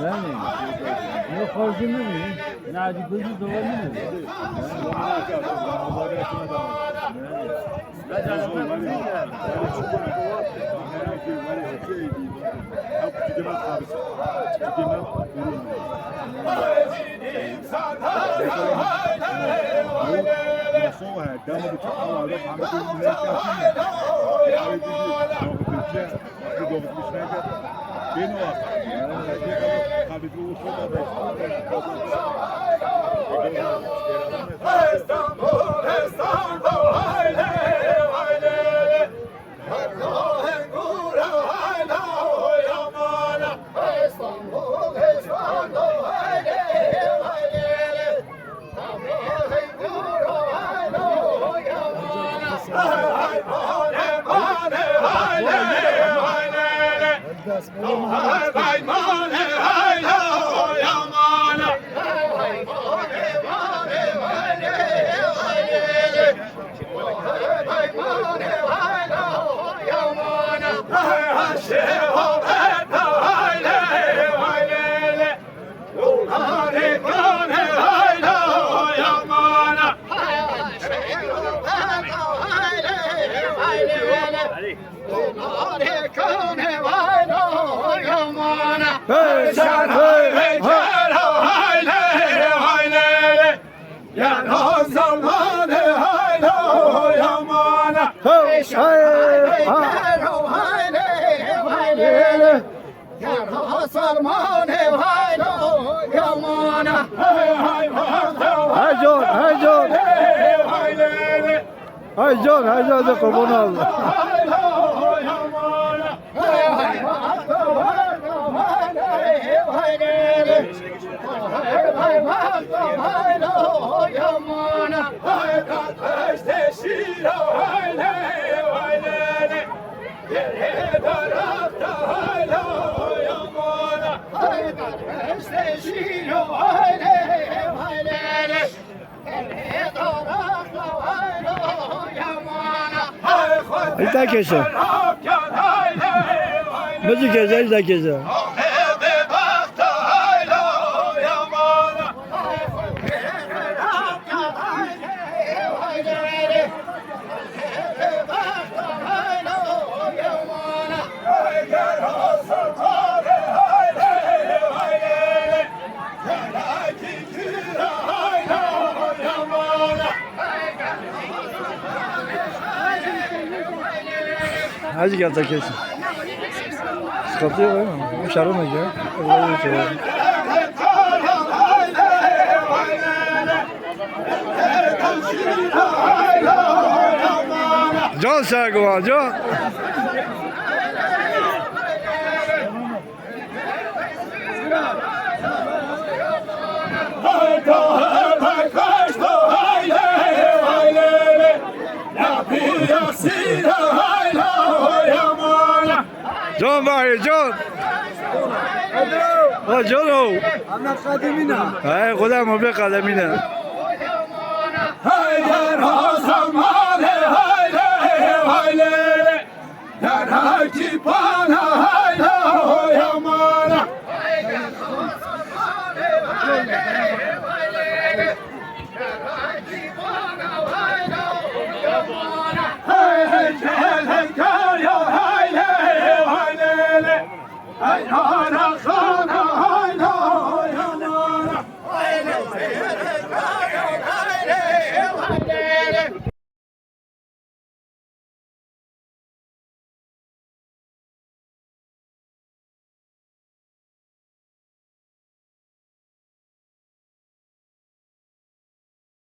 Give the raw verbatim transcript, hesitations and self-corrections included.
Yanî, ne xorcî min e, ne Ecî Gurcî dowa min e. Hey can, hey can. Hey can, de kurban al. Îta keşe. Bizi keşe, îta keşe. Hacı geldi kesin. Sıkıntı yok, değil mi? Bu şarı mı ya? Can sağ ol, can. Can Bahri, can. Ha, can o. Ana kadimina. He, Xuda mu be kadimina. Hayder Hasan Mare,